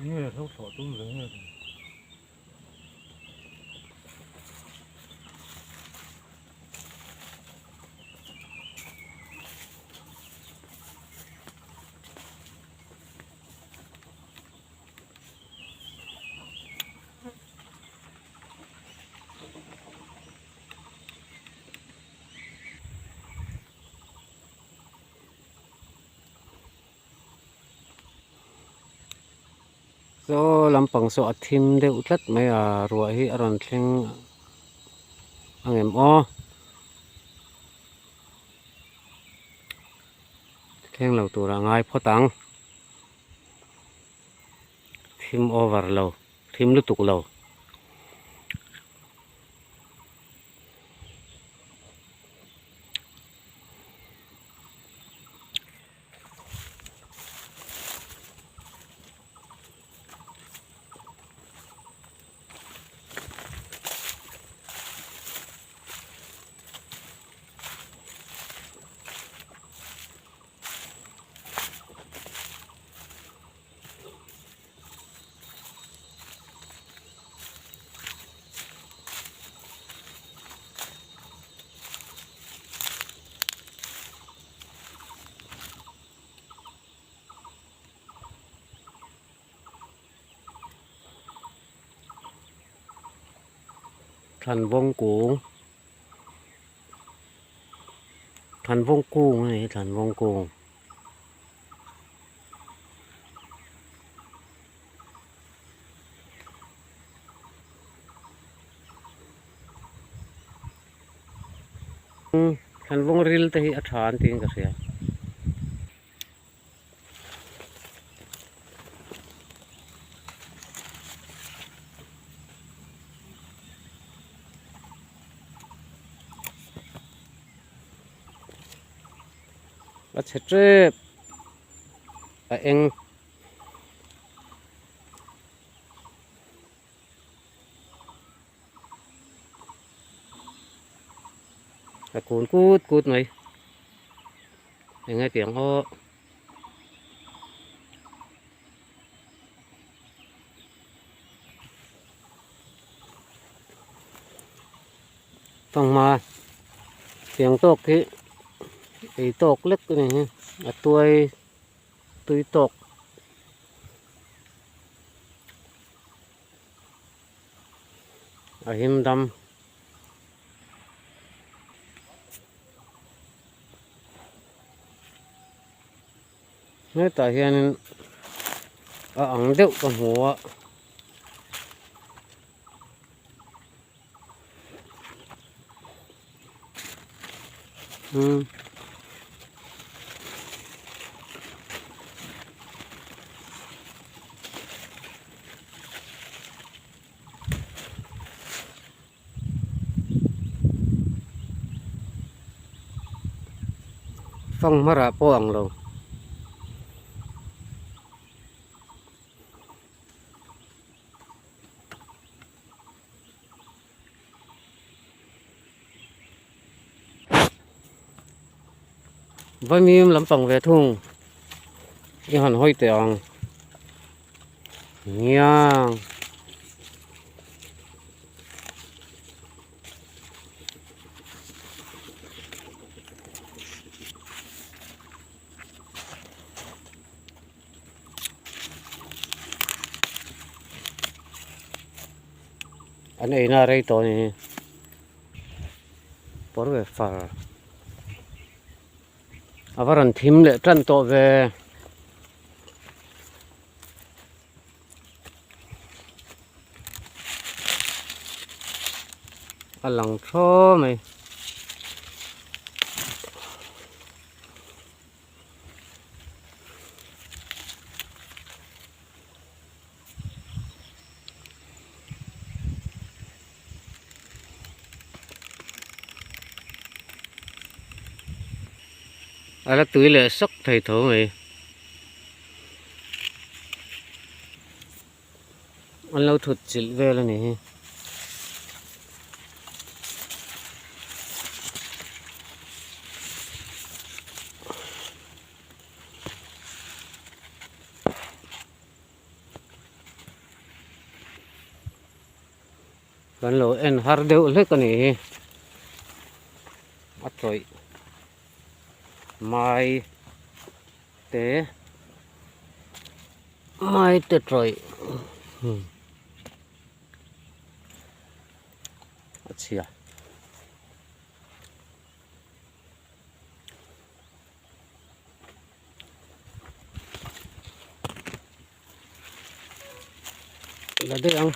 Enge hlo thlawh tum ve nge? Saw lampang saw a thim deuh tlat mai a ruah hi a rawn thleng ang em aw thleng lo tur a ngai phawt ang thim over lo thim lutuk lo. Thlanvawng kung thlanvawng kung a ni hi thlanvawng kung. Thlanvawng ril te hi a tha an tiin ka hria. A chhe tep a eng. A kun kut kut mai eng nge tiang aw fanghma tiang tawk hi ei tawk lek a ni hi a tuai tui tawk. A him dam. Hetah hianin a ang deuh ka hmu a. Umm. Fanghmar ah pawh ang lo. Vaimim lampang ve thung i han hawi teh ang ngiang. An eina a rei tawh a ni hi pawr ve far a va rawn thim leh tan tawh ve. A lang thaw mai. A la tui leh sawk thei tho mai an lo thut chilh vel a ni hi. Kan lo en har deuh hlek a nih hi. A tawih mai te mai te tawih a chhia. La daih ang.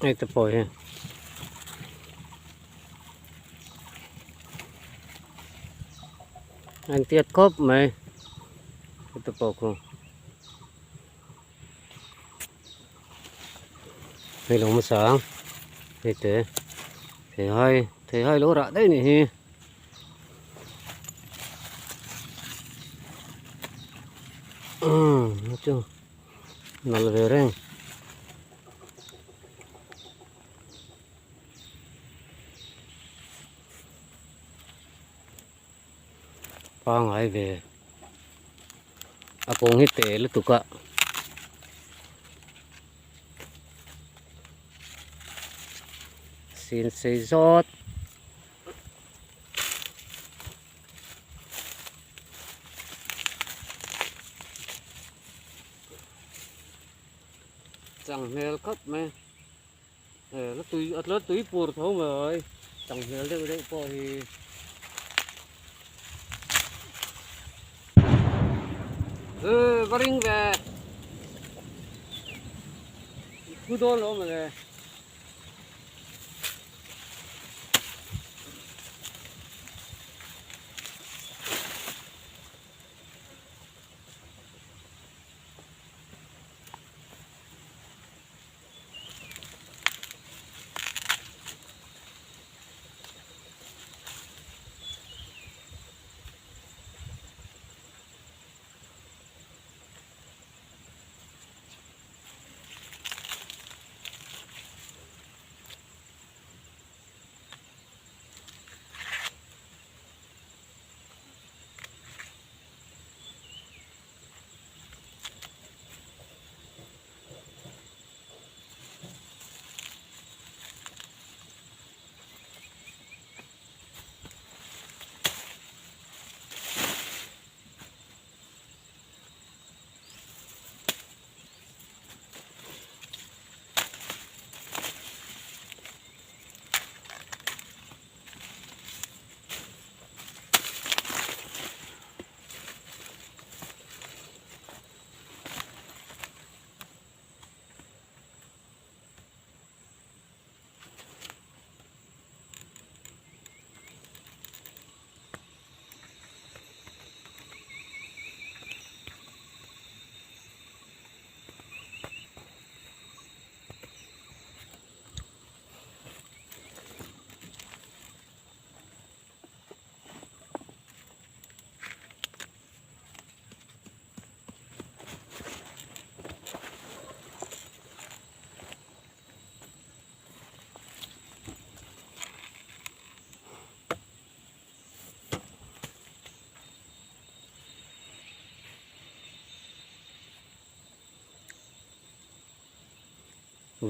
Hei te pawh hi an tiat khawp mai heti pawh khu hei lo hmasa ang hei te theihai theihai lo rah daih anih hi. Umm chu nalh ve reng. Pangai ve a kawng hi teh lutuk a. Sin sei zawt. Chang hmel khawp mai he la tui a tla tui pur tho mai chang hmel deuh deuh pawh hi e va ring ve thu dawn lo mawle.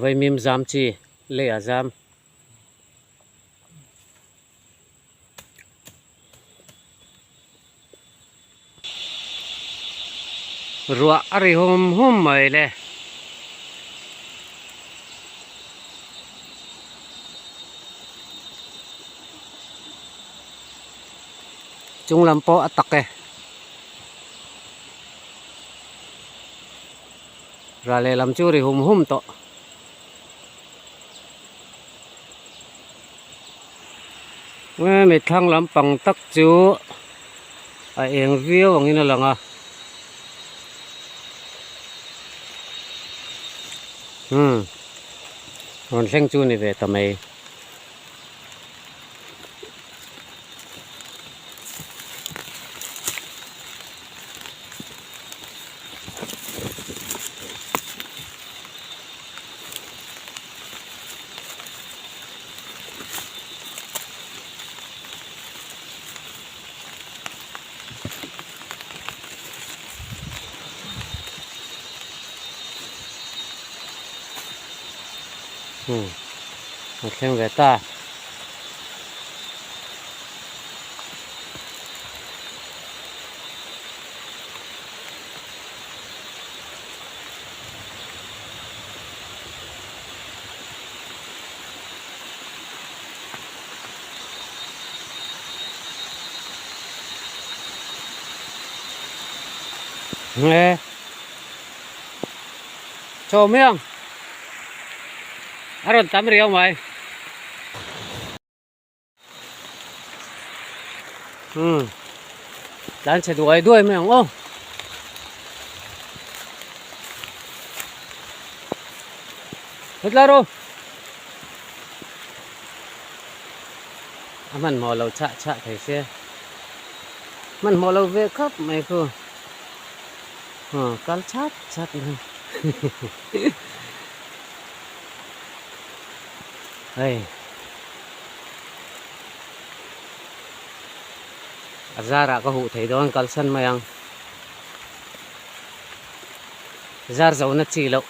Vaimim zam chi lei a zam. Ruah a ri hum hum mai le. Chung lam pawh a tak e. Ruah lehlam chu ri hum hum tawh. Hemi thlang lampang tak chu a eng viau angin a lang a. Umm rawn thleng chu a ni ve ta mai. Hmm a thleng ve ta. Nge Chaw mai ang a rawn tam riau mai. Umm tlan chhe duai duai mai ang aw. Hetlai rawh. A hmanhmawh lo chhah chhah thei se. Hmanhmawh lo ve khawp mai khu. Kal chhat chhat mai. Hei. A zarah ka huh thei dawn kalsan mai ang. Zar zona chi loh.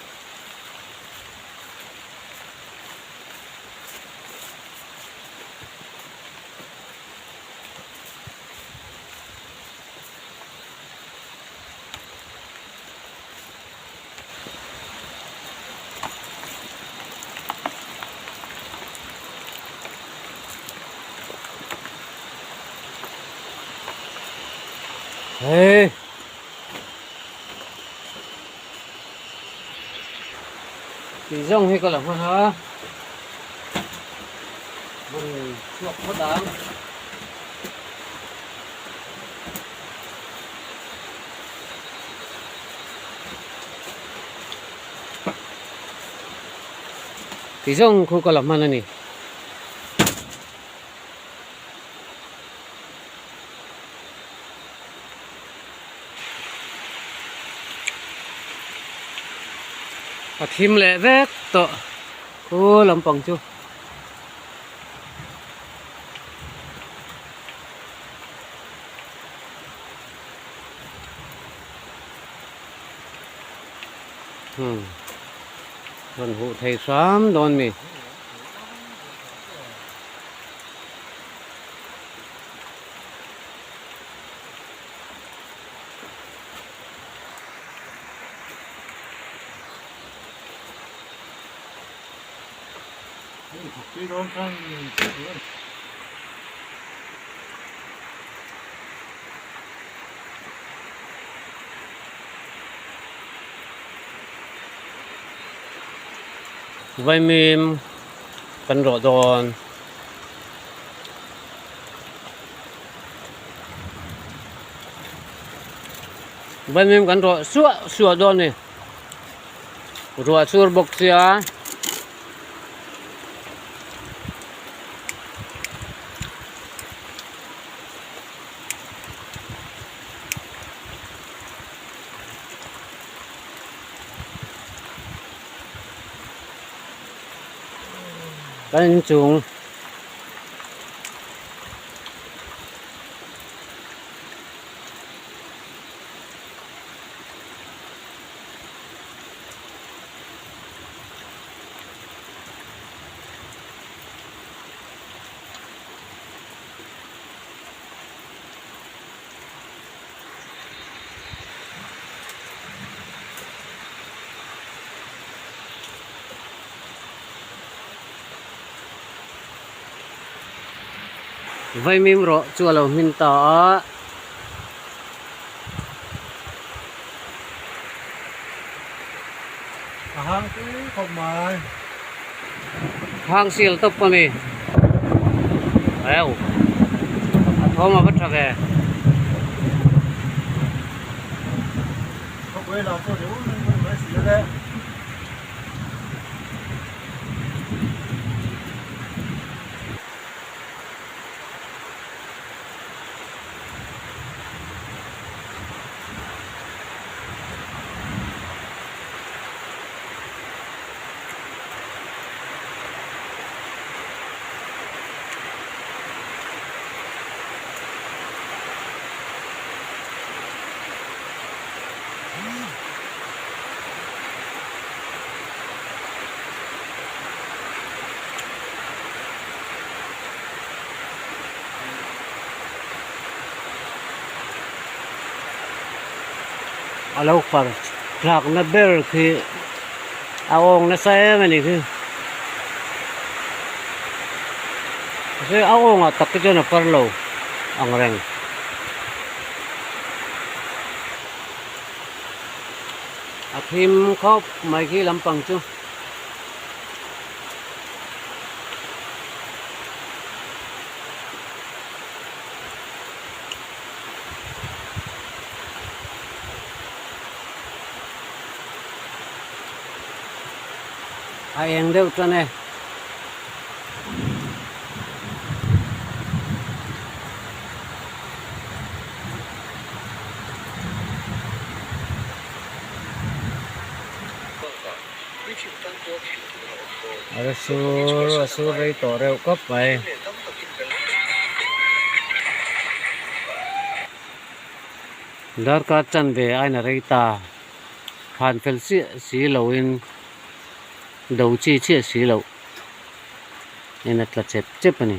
Hey. Tih zawng hi ka la hman a hmun chhuak phawt ang. Tih zawng khu ka la hman a ni. A thim leh vek tawh khu lampang chu. Hmm rawn huh thei hram dawn mi. Vaimim kan rawh dawn. Vaimim kan rawh suah suah dawn a ni. Ruah chur bawk sia. Kan inchung. Vaimim rawh chu a lo hmin ta a. A hang tui khawp mai. Hang sial tawp a ni. Eo. A thawm a va tha ve. Khawpui lam chu ri ul ul mai si le. A lo far thlak na ber khi a awng nasa em a ni khi. Mahse a awngah tak te chuan a far lo ang reng. A thim khawp mai khi lampang chu. A eng deuh tan e. A sur a sur rei tawh reuh khawp mai. Darkar chanve aina rei ta khan fel chiah si loin do chi chiah si loh in a tla chep chep a ni.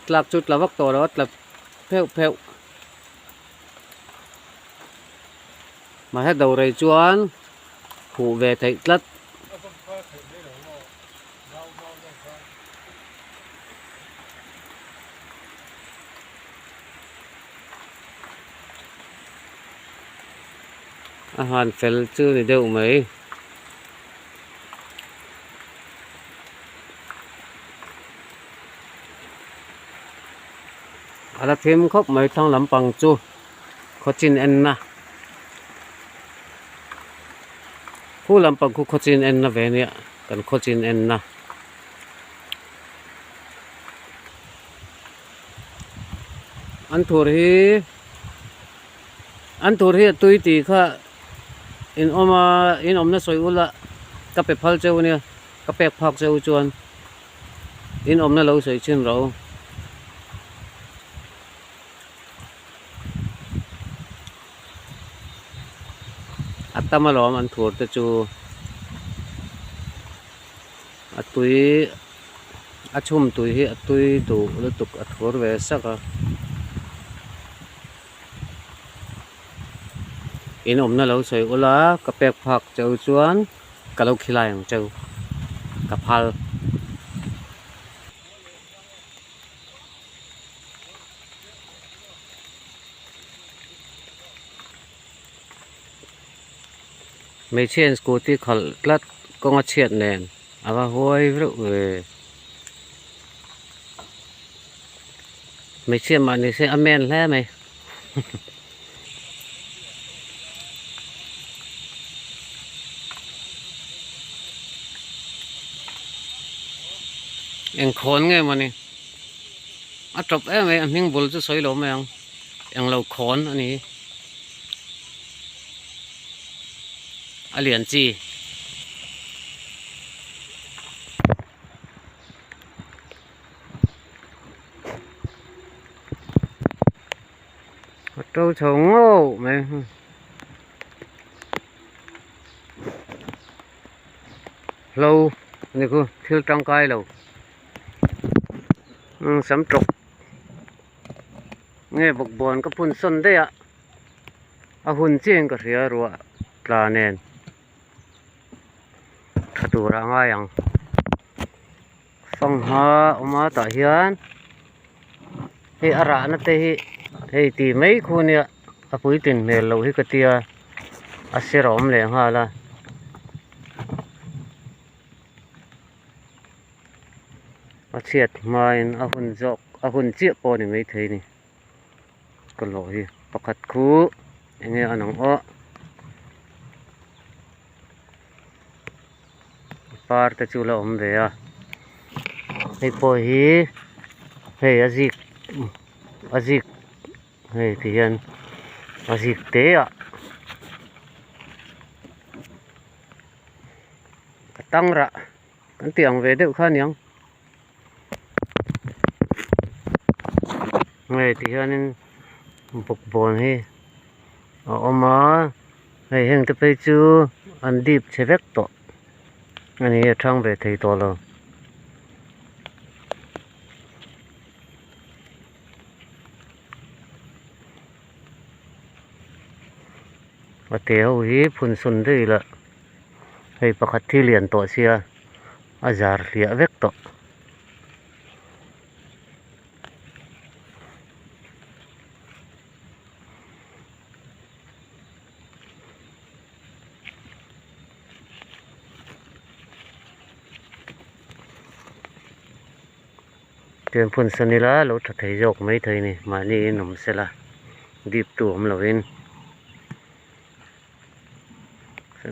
Tlak chu tla vak tawh lo a tla pheuh pheuh mahse do rei chuan huh ve theih tlat. A han fel chu ni deuh mai. A la thim khawp mai thlang lampang chu khawchin enna khu lampang khu khawchin enna ve nia kan khawchin enna. An thur hi an thur hi a tui tih kha in awm a in awmna sawi ula ka pe phal cheu ania ka pek phak cheu chuan in awmna lo sawi chhin rawh u. A tam alawm an thur te chu a tui. A chhum tui hi a tui duh lutuk a thur ve sak a in awmna lo sawi ula ka pek phak cheu chuan ka lo khilai ang cheu ka phal. Hmeichhia in scooty khalh tlat kawng a chhiat nen a va huai reuh ve. Hmeichhia mah ni se a men hle mai. Eng khawn nge mawni a tawp em mai a hming bul chu sawi lo mai ang englo khawn a ni. A lian chi. A to chho ngauh mai. Hlo ni khu thil tangkai lo sam tawk nge bawkbawn ka phun sawn daih a. A hun chiang ka hria ruah tla nen tha tur a ngai ang sangha awm a tah hian hei a rahna te hi hei ti mai khu nia a puitlin hmel loh hi ka tia a sir a awm leh nghal a. A chhiat hmain a hun zawk a hun chiah pawh a ni maithei a ni. Ka hlawh hi pakhat khu enge a nang aw par te chu la awm ve a hei pawh hi hei a zik a zik hei ti hian a zik te ah a tang rah kan tih ang ve deuh kha aniang. Hei ti hianin bawkbawn hi a awm a. Hei heng te phei chu an dip chhe vek tawh a ni a thang ve thei tawh lo. A te ho hi phun sawn daih ila hei pakhat hi lian tawh sia a zar hliah vek tawh. Tiang phun sawn ila lo tha thei zawk mai thei a ni mahni in awm sela dip tu awm lovin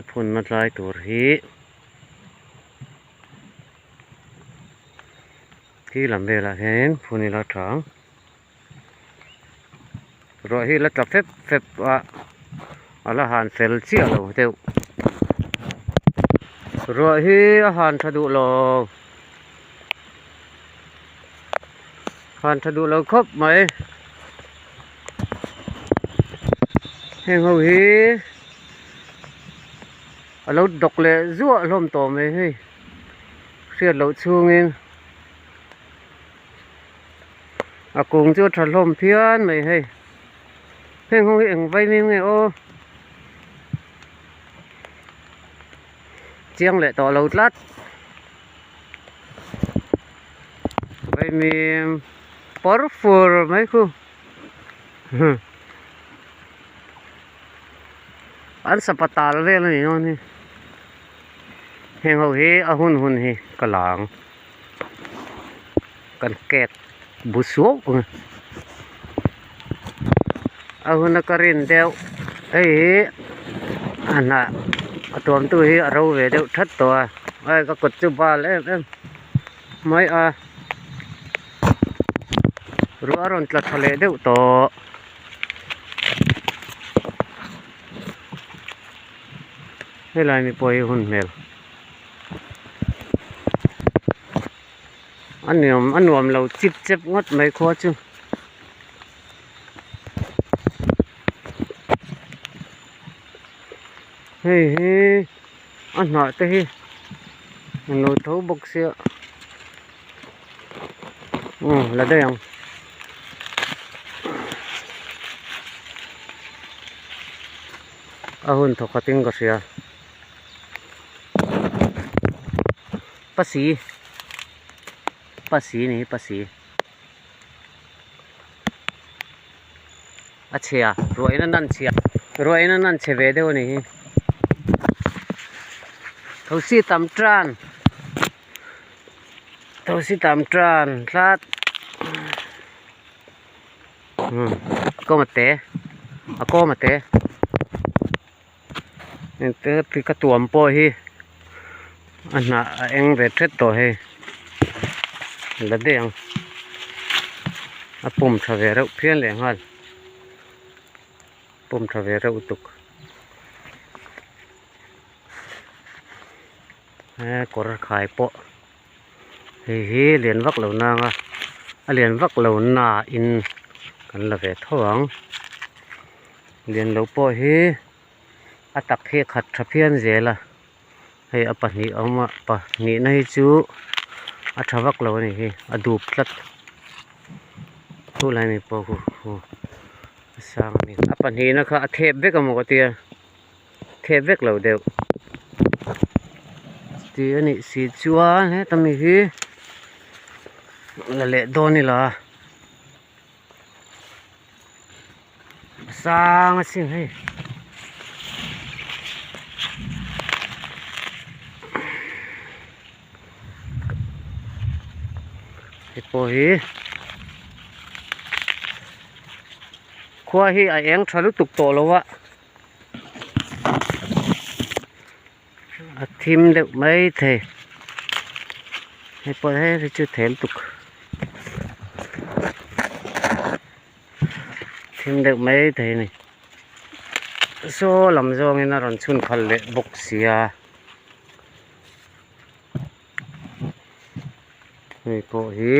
phunna tlai tur hi. Khi lam velah hianin phun ila tha ang ruah hi la tla fep fep a a la han fel chiah lo deuh ruah hi a han tha duh lo han tha duh lo khawp mai heng ho hi a lo dawk leh zuah hlawm tawh mai hei. Hriat loh chhungin a kung chu a tha hlawm phian mai hei heng ho hi eng vaimim nge aw chiang leh tawh lo tlat vaimim pawr fur mai khu an sapatal vel a ni dawn hi. Heng ho hi a hun hun hi ka la ang kan kek bu suau ang a hun a ka rin deuh hei hi a hnah a tuam tu hi a ro ve deuh that tawh a ai ka kut chu bal em em mai a ruah a rawn tla tha leh deuh tawh. Helai mi pawh hi hun hmel a nuam a nuam lo chip chep ngawt mai khua chu. Hei hi a hnah te hi an lo tho bawk sia umm la daih ang. A hun thawk khatin ka hria pasi pasi ni hi pasi a chhia ruahina nan chhia ruahina nan chhe ve deuh a ni hi thosi tam tan thosi tam tan tlat. Umm kawng a te a kawm a te engte ka tuam pawh hi a hnah a eng ve thet tawh hei la daih ang a pum tha ve reuh phian leh nghal pum tha ve reuh lutuk he kawr khai pawh. Hei hi lian vak lo nang a a lian vak lo na in kan la ve tho ang lian lo pawh hi a tak hi a khat tha phian zel a hei a pahnih a awm a pahnih na hi chu a tha vak lo a ni hi a dup tlat khulai mi pawh khu khu a sang a ni a pahnih na kha a thep vek amaw ka tia. Thep vek lo deuh tih a nih si chuan heta mi hi la leh dawn ila a sang asin hei. Hei pawh hi khua hi a eng tha lutuk tawh lo a. A thim deuh mai thei hei pawh hei hi chu thei lutuk thim deuh mai thei a ni saw lam zawngin a rawn chhun khalh leh bawk sia hei pawh hi.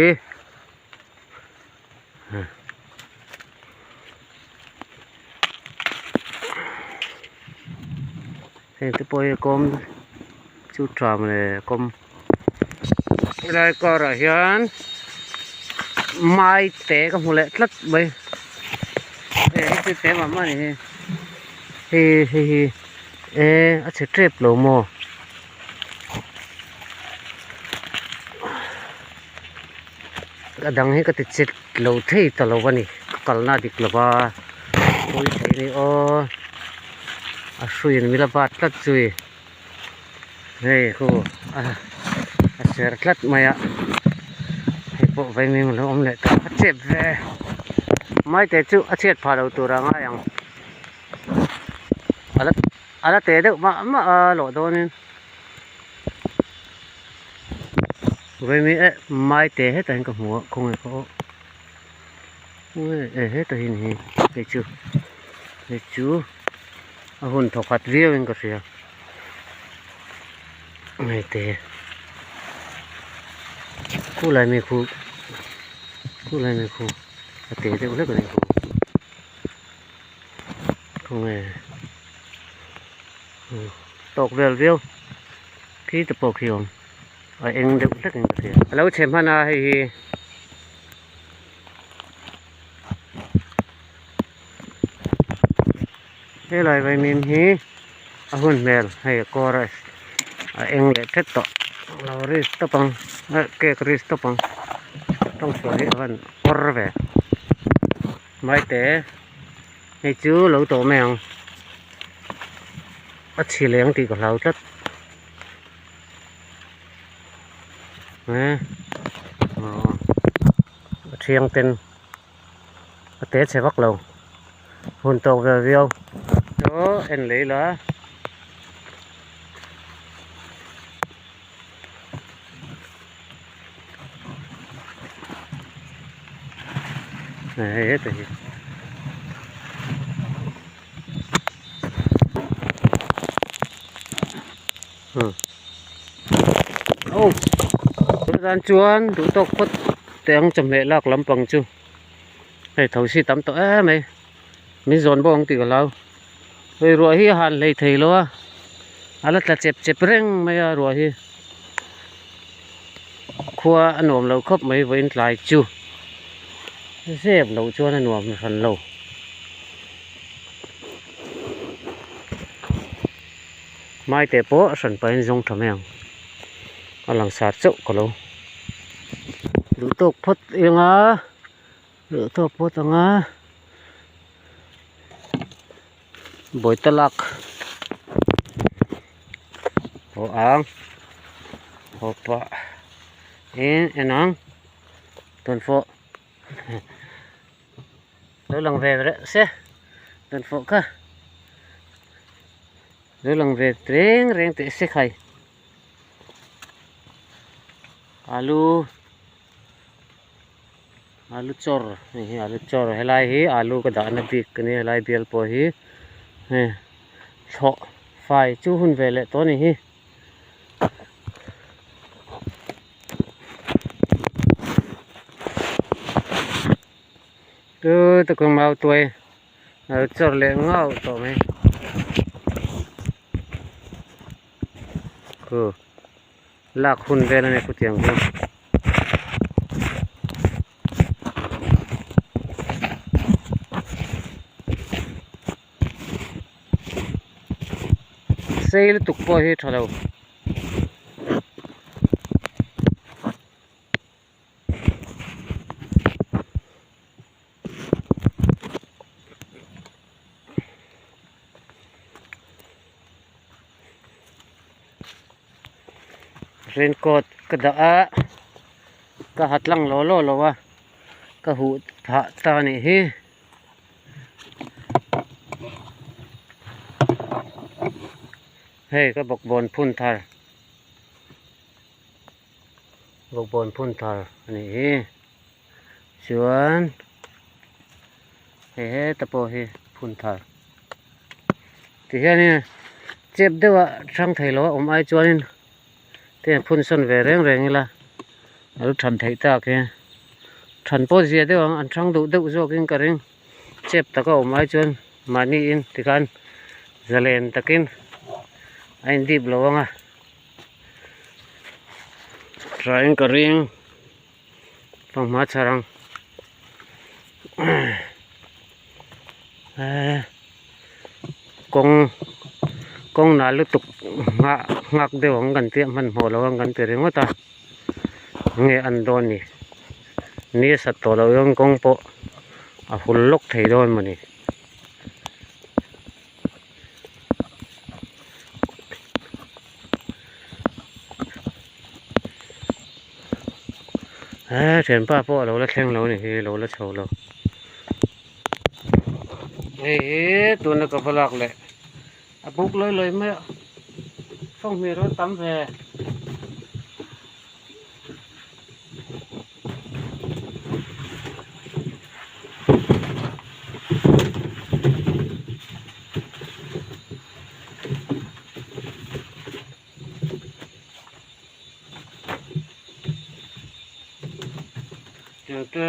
Heng te pawh hi kawm chu tha mawle kawm helai car ah hian mai te ka hmu leh tlat mai hei hi chu te mah mah a ni hi hei hei hi eh a chhe tep lo maw. A dang hi ka ti chet lo thei ta lo a ni ka kalna a dik lo va pawi thei a ni aw a hruiin mila bat tlat zui hei khu a ser tlat mai a hei pawh vaimim a lo awm leh ta a chep ve maite chu a chhiat phah lo tur a ngai ang a la teh deuh mah mah a lawh dawnin. Vaimi eh maite hetah hian ka hmu a khawnge ka aw eh hetah hian hi hei chu hei chu a hun thaw khat viau in ka hria maite khulai mi khu khulai mi khu a te deuh hlek a ni khawnge tawk vel viau khi te pawh khi a awm. A eng deuh hlek in ka hria. A lo chhe hman a hei hi. Helai vaimim hi a hun hmel hei a kawr a a eng leh thet tawh a lo ri stop ang eh cake ri stop ang tawng chhuah hi a van awr ve maite hei chu lo tawh mai ang a chhi leng tih ka hlau tlat. A thiang ten a te chhe vak lo hun tawk vel viau chaw en leh ila hei heta hi. Tunah chuan duh tawk phawt teh ang chawhmeh lak lampang chu hei tho si tam tawh em mai min zawn bawk ang tih ka hlau hei ruah hi a han hlei thei lo a a la tla chep chep reng mai a ruah hi khua a nuam lo khawp mai vawiin tlai chu zep loh chuan a nuam hran lo. Maite pawh a hran pahin zawng tha mai ang a langsar chauh ka lo duh tawk phawt eng a duh tawk phawt ang a bawihte lak haw ang haw pah in en ang tawnfawh. Lo lang ve reuh se rawn fawh kha lo lang ve reng reng teh se khai alu alu chawr hei hi alu chawr helai hi alu ka dahna bik a nia helai bial pawh hi hei thlawh fai chu hun ve leh tawh a ni hi. Chu te kawng mau tuai a lo chawr leh ngau tawh mai khu lak hun vel a ni khutiang chu. Sei lutuk pawh hi tha lo. Raincoat ka dah a ka ha tlang law law lo a ka huh phah ta a nih hi. Hei ka bawkbawn phun thar. Bawkbawn phun thar a nih hi chuan hei heta pawh hi phun thar ti hianin chep deuha hrang thei lo a awm ai chuanin te phun sawn ve reng reng ila a lo than theih tak hi than pawh zia deuh ang an hrang duh deuh zawkin ka ring chep taka awm ai chuan mahniin tikhan zalen takin. a in dip lo ang a thain ka ring fanghma chhar ang kawng kawng nal lutuk nghah nghak deuh ang kan tih a hmanhmawh lo ang kan ti ringawt a nge an dawn ni ni a sat tawh loh hian kawng pawh a hul lawk thei dawn mawni. He thianpa pawh a lo la thleng lo a ni hi a lo la chho lo hei hi tuna ka va lak leh a buk lawi lawi mai a fanghmir a tam ve. Tiangte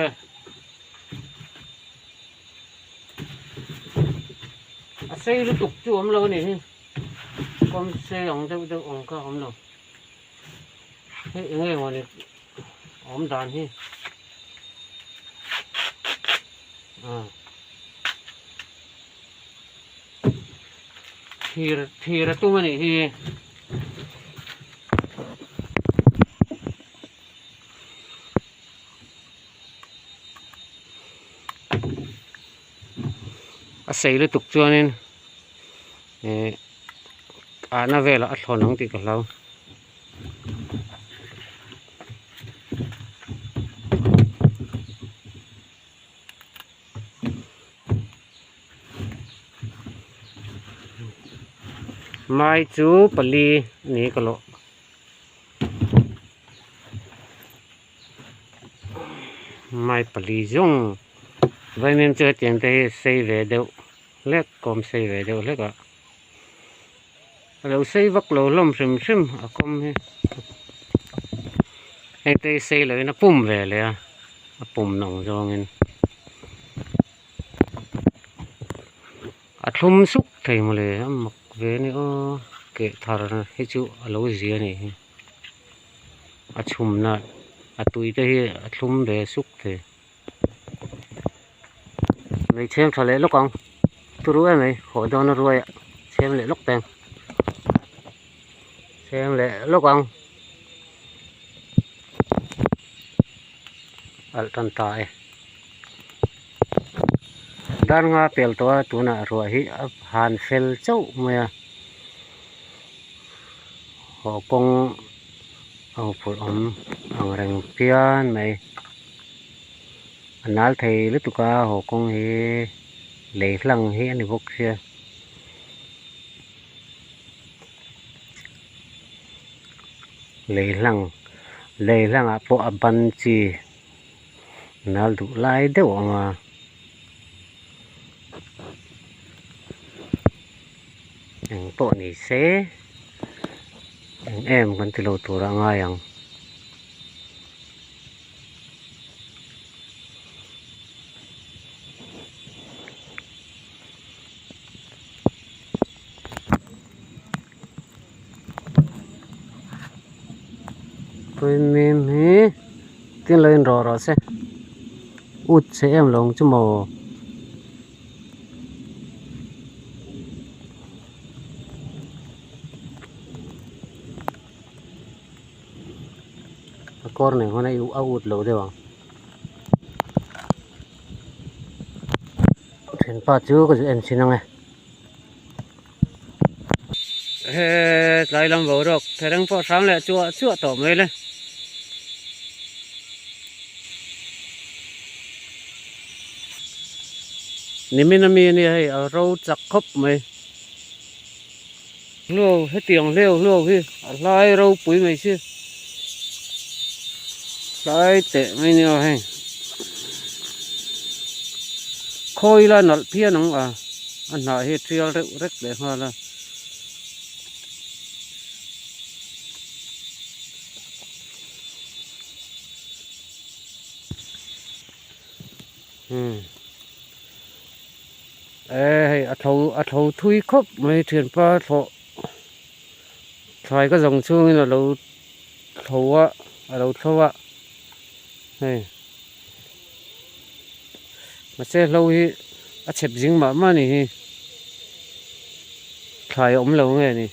a sei lutuk chu awm lo a nih hi kawm sei ang deuh deuh ang kha a awm lo hei eng nge mawni awm dan hi ah. Thir thir a tum a nih hi. A sei lutuk chuanin ih ahna velah a thlawn ang tih ka hlau. Mai chu pali a ni ka lawh mai pali zawng vaimim chu hetiang te hi sei ve deuh hlek kawm sei ve deuh hlek a a lo sei vak lo hlawm hrim hrim a kawm hi heng te hi sei loh in a pum ve leh a a pum nawng zawngin. A thlum suk thei mawle a mak ve a ni aw keh thar hi chu a lo zia a nih hi a chhumna a tui te hi a thlum ve suk thei mai chhem tha leh lawk ang turu em mai haw dawn a ruai ah chhem leh lawk teng chhem leh lawk ang alh tan ta e. Dar nga pel tawh a tunah ruah hi a han fel chauh mai a haw kawng a huphurh awm ang reng phian mai a nal thei lutuk a haw kawng hi lei hlang hi a ni bawk sia lei hlang lei hlangah pawh a ban chi. Nal duh lai deuh a awm a eng pawh ni se eng em kan ti lo tur a ngai ang. Vaimim hi tin lo in rawh rawh se ut chhe em lo ang chu maw. A kawr nei hman a ut lo deuh ang. Thianpa chu ka zu en chhin ang e. He tlai lam boruak thereng pawh hram leh chuah chuah tawh mai le. Nimin ami ania hei a ro chak khawp mai. Hluau hetiang hleu hluau hi a hlai ropui mai si. Hlai teh mai nia hei. Khawi la nalh phian ang a a hnah hi a tial reuh rek leh nghal a. Umm e hei a tho a tho thui khawp mai thianpa thlawh. Thlai ka zawng chhungin a lo thlo a a lo thlo a hei mahse hlo hi a chhep zing mah mah a ni hi thlai a awm lo nge ni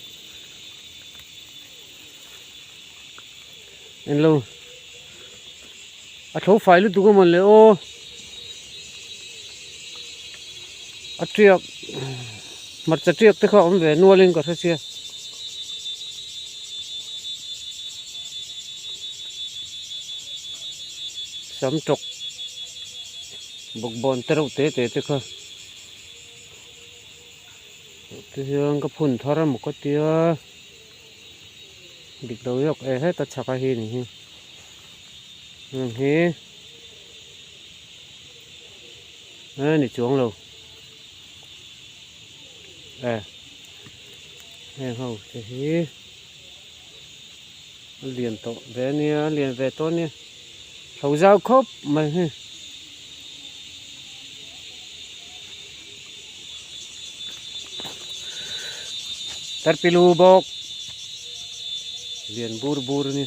englo a thlo fai lutuk a mawn le aw a tiak hmarcha tiak te kha a awm ve nualin ka hre sia. Sam tawk bawkbawn te reuh te te te kha ti hian ka phun thar a maw ka tia dik lo zawk e heta chhak a hi ni hi heng hi e ni chuang lo e heng ho te hi. A lian tawh ve a nia a lian ve tawh a nia hlo zau khawp mai hi. Tarpilu bawk lian bur bur a ni.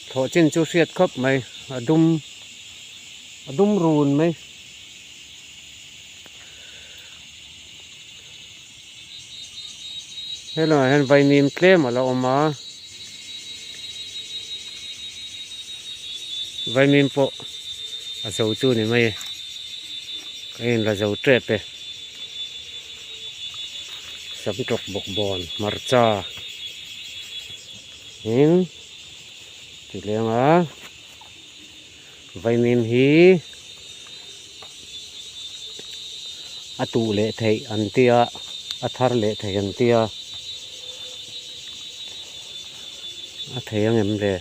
Thlawh chin chu hriat khawp mai a dum a dum run mai. Helaiah hian vaimim tlem a la awm a vaimim pawh a zo chu ni mai e ka inla zo tep e sam tawk bawk bawn hmarcha in ti leng a. Vaimim hi a tuh leh theih an tia a thar leh theih an tia a thei ang em le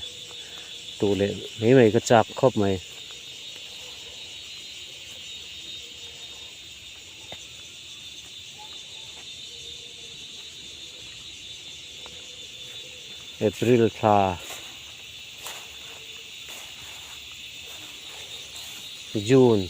tuh leh mai mai ka chak khawp mai. April thla. June.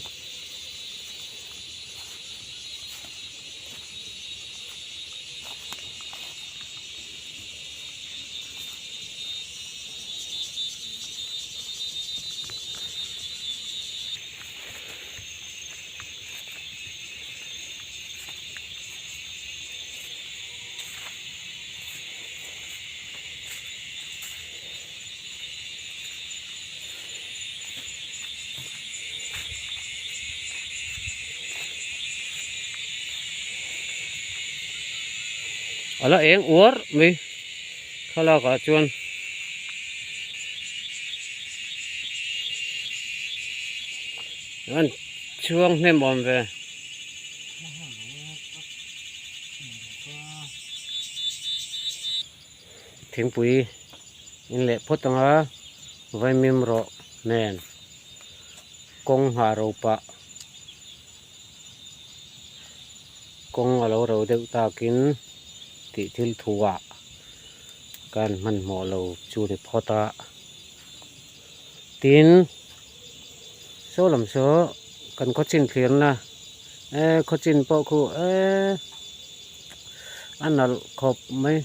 A la eng uar mai thlalak ah chuan an chhuang hnem awm ve. Thingpui in leh phawt ang a vaimim rawh nen kawng nghah ro pah kawng a lo ro deuh takin tih thil thuah kan hmanhmawh lo chu ni phawt a tin saw lam saw kan khawchin thlirna eh khawchin pawh khu eh a nalh khawp mai.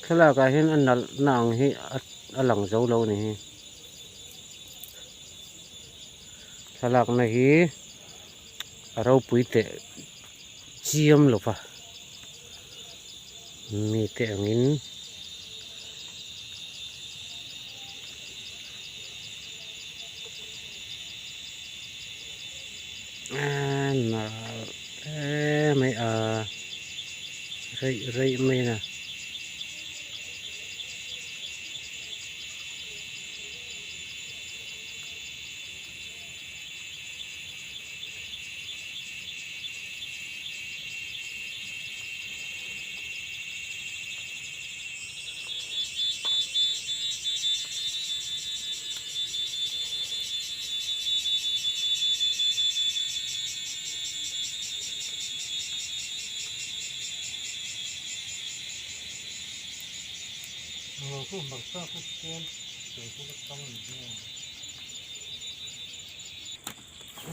Thlalak ah hian a nalh na ang hi a lang zo lo a ni hi. Thlalak na hi a ropui teh chiam lo va mi te ang in. A nalh hle mai a reih reih mai a.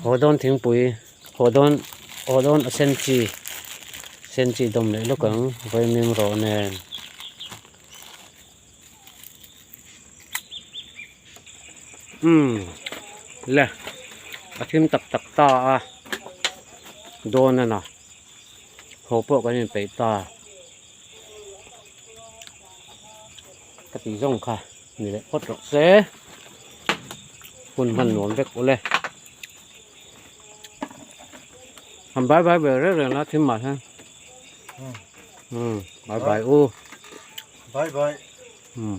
Haw dawn thingpui haw dawn haw dawn a sen chi sen chi dawm leh lawk ang vawimim rawh nen. Umm le a thim tak tak ta a dawn a na haw pawh kan inpeih ta ka tih zawng kha ni leh phawt rawh se hun hman nuam vek ule han bye bye ve reng reng la thim mah hian umm bye bye u bye bye umm.